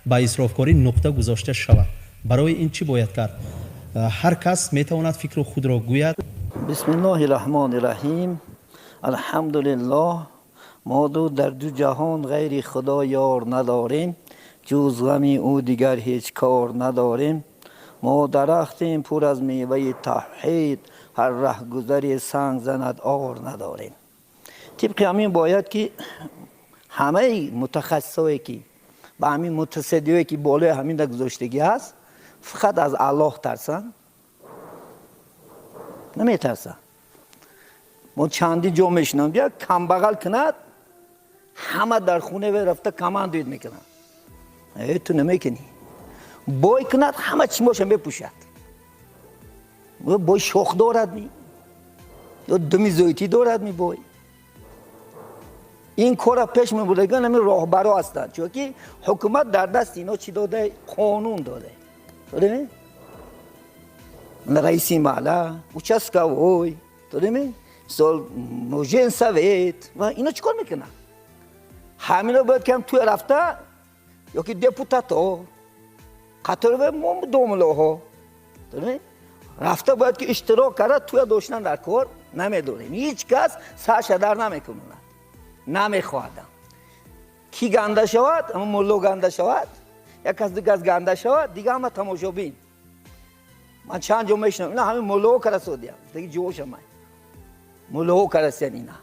Ба исрофкорӣ нуқта гузошта шавад. Барои ин чӣ бояд кард? Ҳар кас метавонад фикру худро гӯяд. Бисмиллоҳи раҳмони раҳим, алҳамдулиллоҳ. Мо ду дар ду ҷаҳон ғайри Худо ёр надорем, ҷуз ғами ӯ дигар ҳеҷ кор надорем. Мо дарахтем пур аз меваи тавҳид, ҳар раҳгузаре санг занад, ор надорем. Тибқи ҳамин бояд ки ҳамаи мутахассисое ки ба ҳамин мутасаддиое ки болои ҳамин гузоштагӣ ҳаст, фақат аз Аллоҳ тарсанд. Наметарсанд. Мо чандин ҷо мешинам, як камбағал кунад, ҳама дар хоне рафта командует мекунанд: «Э, ту намекунӣ». Бой кунад, ҳама чимоша мепӯшад. Бой шох дорад ми ё думи зоитӣ дорад ми? Бой ин кора пеш мебурдагон ҳамин роҳбаро ҳастанд, чунки ҳукумат дар дасти ино чӣ дода? Қонун дода. Раиси маҳалла, участковой, додеми, мисол, женсовет ва ино чӣ кор мекунанд? Ҳамино бояд кам туя рафта ёки депутато қатори мо домулоҳо рафта бояд ки иштирок карда, туя доштан дар кор намедорем. Ҳеҷ кас сарша дар намекунад, намехоҳадам. Ки ганда шавад, мулло ганда шавад, як кас, ду кас ганда шавад, дига ҳама тамошобин. Ман чанд ҷо мешинам, ина ҳамин муллоҳо карасодиям, диги ҷошамай муллоҳо карасиян. Ина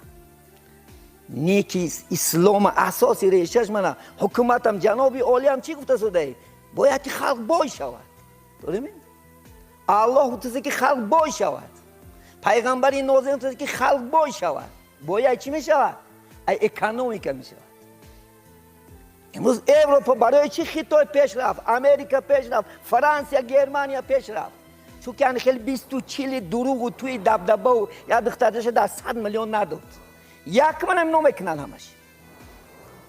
неки ислома асоси решаш мана ҳукуматам, ҷаноби олиам чӣ гуфта содаи? Бояд ки халқ бой шавад. Дореми, Аллоҳ гуфтасе ки халқ бой шавад, пайғамбари нозир гуфтасе ки халқ бой шавад. Бояд чӣ мешавад? Ай экономика мешавад. Имрӯз Европа барои чӣ, Хитой пеш рафт, Америка пеш рафт, Франсия, Германия пеш рафт? Чунки ани хеле 20-у 40 дуруғу туи дабдабау як духтардаша дар 100 миллион надод. Як манам ино мекунанд ҳамаш.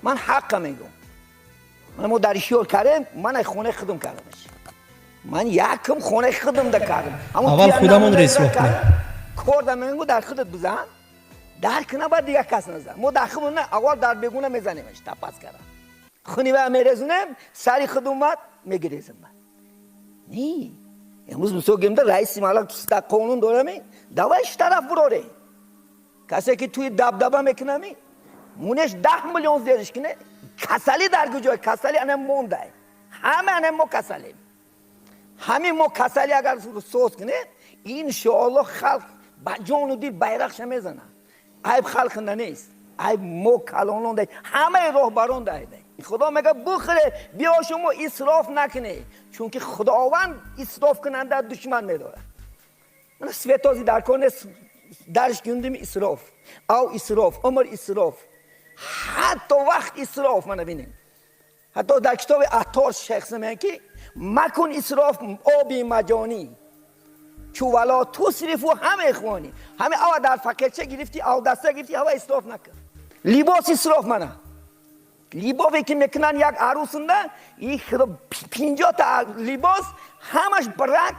Ман ҳаққа мегӯм. Ман мо дар ишёр кардем, ман хонаи худам кардамаш, ман якм хонаи худам да кардам. Аввал худамон ислоҳ кунем. Корда мегӯ, дар худат бизан, дар кина, баъд дигар кас назан. Мо дар худмон аввал дар бегуна мезанемаш, тапас кара хуни ва мерезунем, сари худ омад мегирезем. Не, имрӯз мисол гирем, раиси маҳалла қонун дорами, давай штраф буроре. Касе ки туи дабдаба мекунами, мунеш 10 миллион зериш кине. Касалӣ дар куҷой? Касалӣ ана мондай, ҳама ана мо касалем. Ҳамин мо касалӣ агар соз кунем, иншоалло, халқ ба ҷону дил байрақша мезанад. Айб халқ нест, айб мо калонон дай, ҳамаи роҳбарон дай. Худо мега: «Бухӯре, биё, шумо исроф накунед», чунки Худованд исрофкунанда душман медорад. Мана светози дар кор нест, дарш гундим исроф, ав исроф, умр исроф, ҳатто вақт исроф. Мана бинем, ҳатто дар китоби Аттор шайх мегӯянд ки макун исроф оби маҷонӣ, чу ولا تسرفوا. Ҳама ихвонӣ, ҳаме ава дар фақирча гирифти, авдаста гирифти, ҳава исроф накун. Либос исроф. Мана либосе ки мекунанд як арӯсунда, 50-та либос, ҳамаш брак,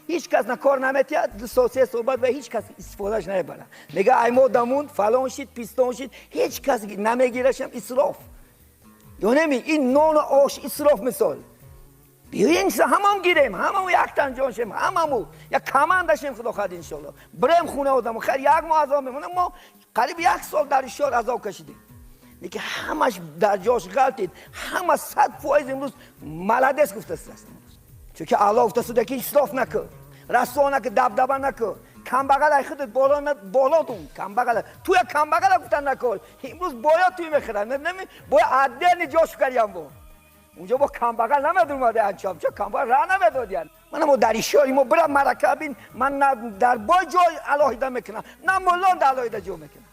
ҳеҷ кас на кор наметиҳад. 2 сол, 3 сол баъд ва ҳеҷ кас истифодааш намебарад. Мега: «Ай мо дамунд, фалон шид, пистон шид», ҳеҷ кас намегирашам. Исроф ё неми? Ин нону ош исроф. Мисол, биёен, ҳамам гирем, ҳамаму яктан ҷон шем, ҳамаму як команда шем. Худо хоҳад, иншолло, бирем хуна одамо. Хайр, як моҳ азоб мемонем. Мо қариб як сол дар ишор азоб кашидем, лекин ҳамаш дар ҷош ғалтид. Ҳама 100% имрӯз молодец гуфтааст, чунки Аллоҳ гуфтааст ки исроф накун, расво накун, дабдаба накун, камбағал ай худат боло боло дун. Камбағал туя камбағала гуфтан накун. Имрӯз боя туй мехӯрад, мебинами, боя отдельный ҷош карям, бо унҷо бо камбағал намедумаде, анчам чо камбағал ра намедодиян. Мана мо дар ишори мо бира марака бин. Ман на дар бой ҷой алоҳида мекунам, на муллон алоҳида ҷо мекунам.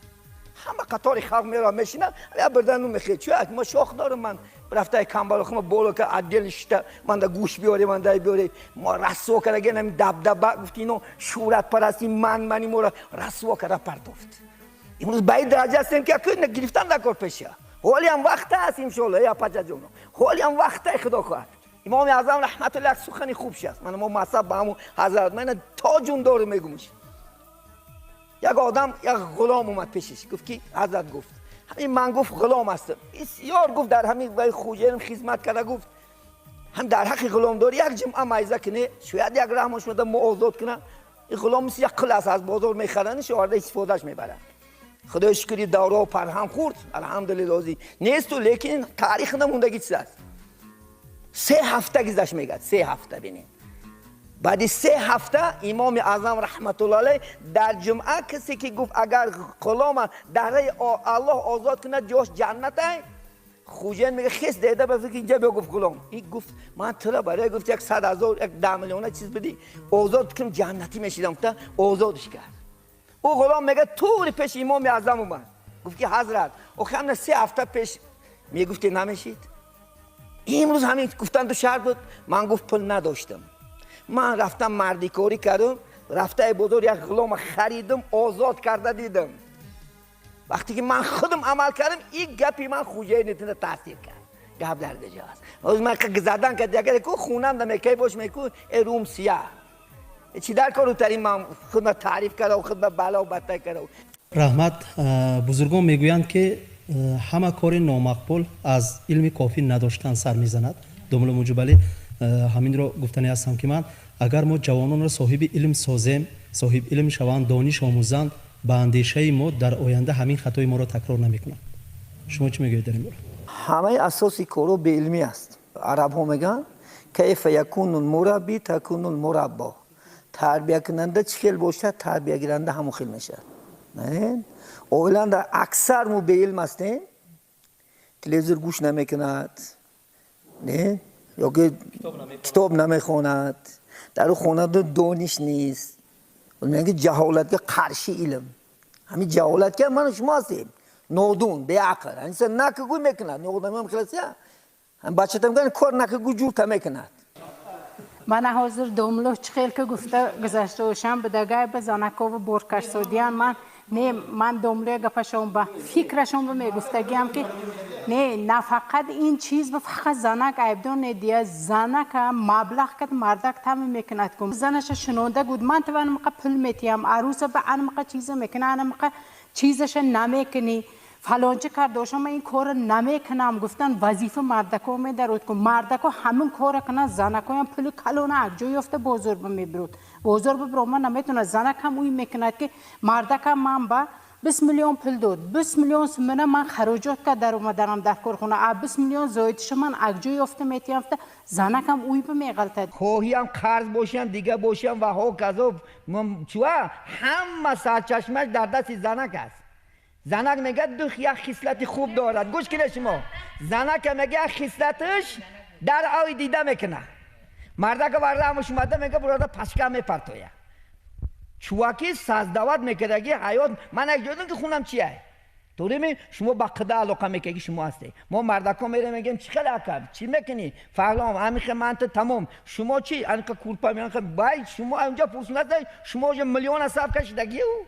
Ҳама қатори халқ мера мешинад, я бирдану мехе чӯ ма шох дорам. Ман рафтаи камбағал хума боло ка отдельный шита, ман да гӯш биёре, ман дай биёре. Мо расво кардаген, ами дабдаба гуфти, ино шӯҳратпарасти, ман мани моро расво карда партофт. Имрӯз ба ин дараҷа ҳастем ки гирифтан дар кор пеша. Ҳолиам вақт аст, иншоалло, я пачаҷоно, ҳолиам вақт худо хоҳад. Имоми Аъзам раҳматуллоҳ як сухани хуб шаст. Ман мо мазҳаб ба ҳамун ҳазрат ман то ҷун дору мегумш. Як одам, як ғулом омад пешиш, гуфт ки ҳазрат, гуфт, ҳамин ман, гуфт, ғулом ҳастам, бисёр, гуфт, дар ҳамин вай хуҷаем хизмат карда, гуфт. Ҳам дар ҳаққи ғуломдорӣ як ҷумъа майза кунӣ, шояд як раҳмаш меда, мо озод кунад. Ин ғулом мисли як қул аст, аз бозор мехараниш, оварда истифодааш мебаранд. Худои шукри, даврао парҳам хӯрд, алҳамдулиллоҳ, несту, лекин таърих намондаги чиз аст. 3 ҳафта гузашт, мегӯяд, 3 ҳафта. Бинед, баъди 3 ҳафта Имоми Аъзам раҳматулло алайҳ дар ҷумъа касе ки гуфт, агар ғулома дар роҳи Аллоҳ озод кунад, ҷош ҷаннатай. Хуҷен мега, хес деда ба фикр, инҷа биё, гуфт ғулом. И гуфт, ман тура барои, гуфт, як 100 000, як 10 миллиона чиз бидӣ, озод кунам, ҷаннатӣ мешидам, гуфта, озодш кард. Ӯ ғулом мега, тури пеши Имоми Аъзам омад, гуфт ки ҳазрат, охи ҳамна 3 ҳафта пеш мегуфте, намешид, имрӯз ҳамин гуфтан ду шарт буд. Ман, гуфт, пул надоштам, ман рафтам мардикорӣ кардам, рафтаи бозор як ғулома харидам, озод карда дидам. Вақте ки ман худам амал кардам, ин гапи ман хуҷаинитина таъсир кард. Гап дар куҷо аст? Ҳозир ман задан кард, ягар ку хунам да мекай бош, меку э рум сия чӣ дар кору тарин, ман худма таъриф кардам, худма бало батта кардам. Раҳмат. Бузургон мегӯянд, ки ҳама кори номақбул аз илми кофӣ надоштан сар мезанад. Домулло Муҷибалӣ, ҳаминро гуфтанӣ ҳастам, ки ман агар мо ҷавононро соҳиби илм созем, соҳиби илм шаванд, дониш омӯзанд, ба андешаи мо дар оянда ҳамин хатои моро такрор намекунанд. Шумо чӣ мегӯед дар ин бора? Ҳамаи асоси коро беилмӣ аст. Арабҳо мегӯянд: كيف يكون المربي تكون المربى. Тарбиякунанда чӣ хел бошад, тарбиягиранда ҳамон хел мешавад. Оиланда аксар мо беилм ҳастем. Телевизор гӯш намекунад, не, ёки китоб намехонад, дар хонада дониш нест. Мегӯяд, ҷаҳолатга қарши илм. Ҳамин ҷаҳолатга ману шумо ҳастем, нодун, беақл. Инсон накугӯй мекунад. Одамиам хеласия, бачата мегӯянд, кор накугӯй, ҷурта мекунад. Мана ҳозир домло чӣ хел ки гуфта гузашта бошам, будагай ба занакову боркашсодиян. Ман не, ман домлоя гапашон ба фикрашон ба мегуфтагиам, ки не, нафақат ин чиз ба фақат занак айбдор не, дия занака маблағ кад мардак тами мекунад ку занаша шинонда гуд, ман тава анамақа пул метиҳам, аруса ба анамақа чиза мекуна, анамақа чизаша намекунӣ, фалончи кардошам, ман ин корро намекунам гуфтан, вазифа мардако медарод ку мардако ҳамин корро кунанд. Занакоям пули калона аз ҷой ёфта бозор ба мебирод, бозор бибиро ман наметавонад. Занакам ӯй мекунад, ки мардакам ман ба 20 миллион пул дод, 20 миллион сумана ман хароҷот кард даромаданам дар корхона, а 20 миллион зоидиша ман аз ҷой ёфта метиҳам, занакам ӯй ба меғалтад. Хоҳиам қарз бошам, дига бошам ва ҳоказо, чуа ҳама сарчашмаш дар дасти занак аст. Занак мегӯяд, ду як хислати хуб дорад. Гӯш кунед шумо, занака мега, як хислаташ дар ои дида мекунад. Мардака вардаамаш омада, мега, бурода пашка мепартоя. Чуваки создавать мекардаги ҳаёт. Ман як ҷойдам ки хунам чия турими шумо ба қида алоқа мекарди, шумо ҳастед. Мо мардако мерем, мегем, чӣ хеле ака, чӣ мекунӣ, фалон амихе манта тамом. Шумо чӣ анқа курпа бай, шумо онҷа пурсунаса, шумо уже миллиона саб кашидагиу.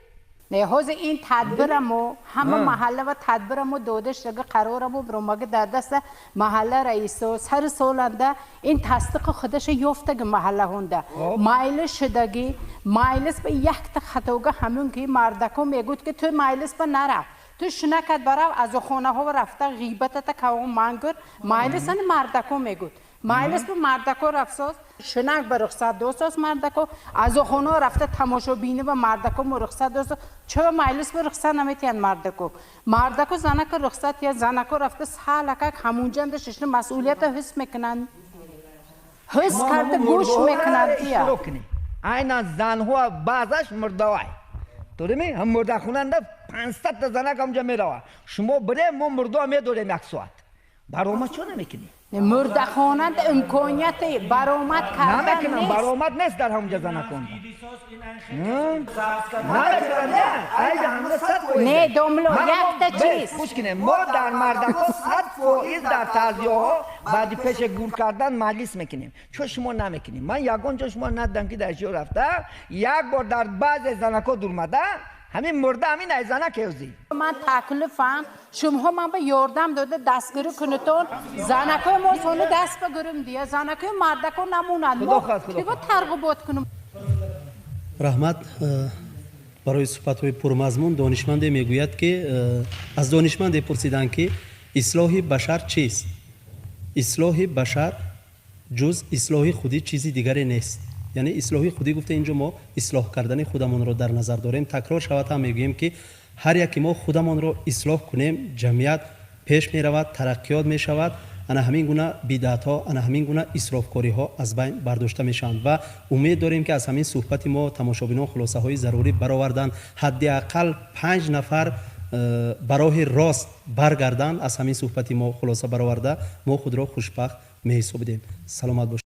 Не, ҳозир ин тадбирамо ҳама маҳалла ва тадбирамо дода шудага, қарорамо биромага дар даста маҳалла раисо. Сари соланда ин тасдиқи худаша ёфтаги, маҳаллаҳонда майлис шудаги. Майлис ба якта хатога ҳамун ки мардако мегӯд, ки ту майлис ба нарафт, ту шунакат барав, аз хонаҳо рафта ғибатата кавон мангур. Майлисани мардако мегӯд, майлис ба мардако рафсоз, шунак ба рухсат досоз, мардако аз хона рафта тамошобини ба мардако мо рухсат досоз. Чаро майлис ба рухсат наметиҳанд мардако? Мардако занако рухсат тиҳанд, занако рафта салакак ҳамунҷанда шишна, масъулията ҳис мекунанд, ҳис карда гӯш мекунанд дия. Айнан занҳо баъзаш мурдавай турими ҳам мурдахунанда 500-та занак ҳамҷа мерава. Шумо бирем, мо мурдоа медорем, як соат баромад чо намекунӣ? Мурдахонанда имконияти баромад кардан намекунам, баромад нест дар ҳамҷа занаконда. Не, домло, якта чиз. Гӯш кунем, мо дар мардако 100% дар таъзияҳо баъди пеше гур кардан маҷлис мекунем. Чо шумо намекунем? Ман ягон ҷо шумо надидам, ки дар ҷо рафта як бор дар баъзе занако дурмада, ҳамин мурда, ҳамин ай занак ҳевзӣ. Ман таклифам, шумоҳо ман ба ёрдам дода дастгирӣ кунитон, занакои мо сони даст багирим дия, занакои мардако намонанд, мо киво тарғибот кунем. Раҳмат барои суҳбатҳои пурмазмун. Донишманде мегӯяд, ки аз донишманде пурсиданд, ки ислоҳи башар чист? Ислоҳи башар Ҷуз ислоҳи худӣ чизи дигаре нест. Яъне ислоҳи худӣ гуфта, инҷо мо ислоҳ кардани худамонро дар назар дорем. Такрор шавад ҳам, мегӯем, ки ҳар яке мо худамонро ислоҳ кунем, ҷамъият пеш меравад, тараққиёт мешавад, ана ҳамин гуна бидаътҳо, ана ҳамин гуна исрофкориҳо аз байн бардошта мешаванд. Ва умед дорем, ки аз ҳамин суҳбати мо тамошобинон хулосаҳои зарурӣ бароварданд, ҳадди ақал панҷ нафар ба роҳи рост баргарданд. Аз ҳамин суҳбати мо хулоса бароварда, мо худро хушбахт меҳисобидем. Саломат бошед.